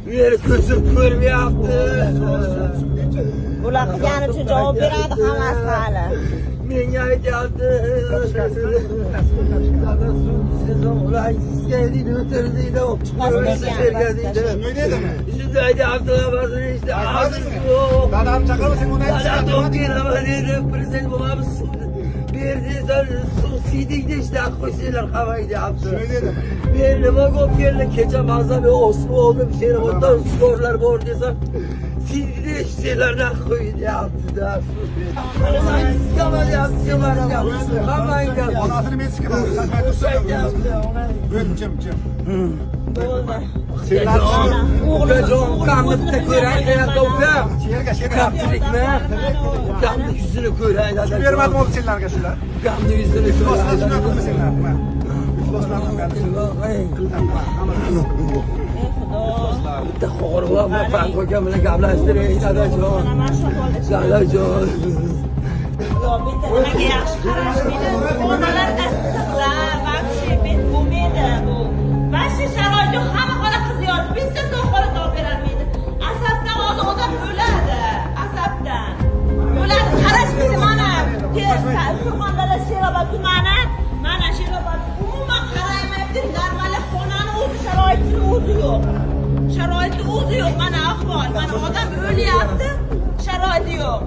Meni ko'zim ko'rmayapti. Bular qilgani uchun javob beradi hammasi hali. Menga aytyapti. Dada, suv desam, ular sizga deydi, o'tir deydi. Chiqmasdan. Deydi. Shunday dedimi? Shunday aytyapti, hammasi işte. Aytmadingmi? Yo'q. Dadam chaqirib, sen uni Dadam aytishgan. kelaman dedi, prezident bo'lamiz, suv berdi, suv siydikni ishlab qo'ysanglar qamay deyapti. Shunday dedimi? Men nima bo'lib keldi, kecha mazza men osma oldim, Sheroboddan skorlar bor desam, siydikni ishsanglardan qo'y deyapti da. Deyapti, deyapti, qamay deyapti. Onasini men sikaman, sachmay tursin. Bo'l, jim, jim. Bo'ldi. Senlar Ukajon, ukamni bitta ko'ray, qayoqda ukam? Sherga, sherga. Ukam tirikmi? Ukamni yuzini ko'ray, dadajon. Bermadim olib senlarga shular. Ukamni yuzini Ifloslar ko'ray. shunday qildi senlar. Ifloslarni Ey Xudo. Bitta qo'g'irg'on Farruh aka bilan gaplashtiring, dadajon. Mana mana shu holda. Dadajon. Yo'q, bitta nimaga yaxshi qarashmaydi. Xonalar issiqlar, вообще bet bo'lmaydi bu. Вообще sharoit yo'q, hamma xona qizyapti. Bitta sovuq xona topib berolmaydi. Asabdan hozir odam o'ladi. Asabdan. O'ladi, qarashmaydi mana. Surxondaryo, Sherobod tumani, mana Sherobod umuman qaramayapti. Normal xonani o'zi, sharoitini o'zi yo'q. Sharoiti o'zi yo'q, mana ahvol. Mana odam o'lyapti, sharoiti yo'q.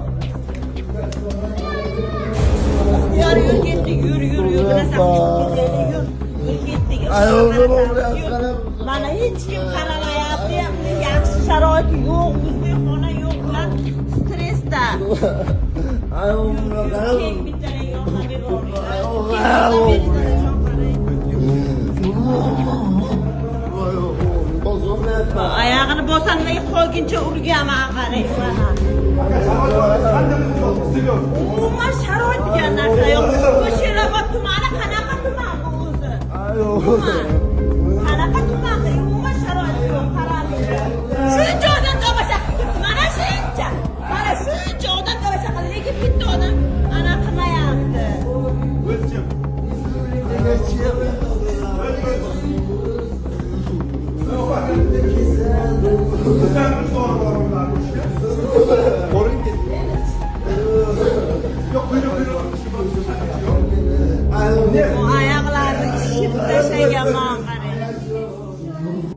Ixtiyor, yur, ketdik, yur, yur, yur, bir narsa qilib ketaylik, yur, yur, ketdik. Yur. Mana hech kim qaramayapti, yaxshi sharoiti yo'q, o'zbek xona yo'q, ular stressda. Keyin bittadan yordam berib yuboringlar. Oyog'ini bosam, nimaga qolguncha urganman, qarang mana. Umuman sharoit degan narsa yo'q. Bu Sherobod tumani qanaqa tuman bu o'zi? Tuman. Qanaqa tuman?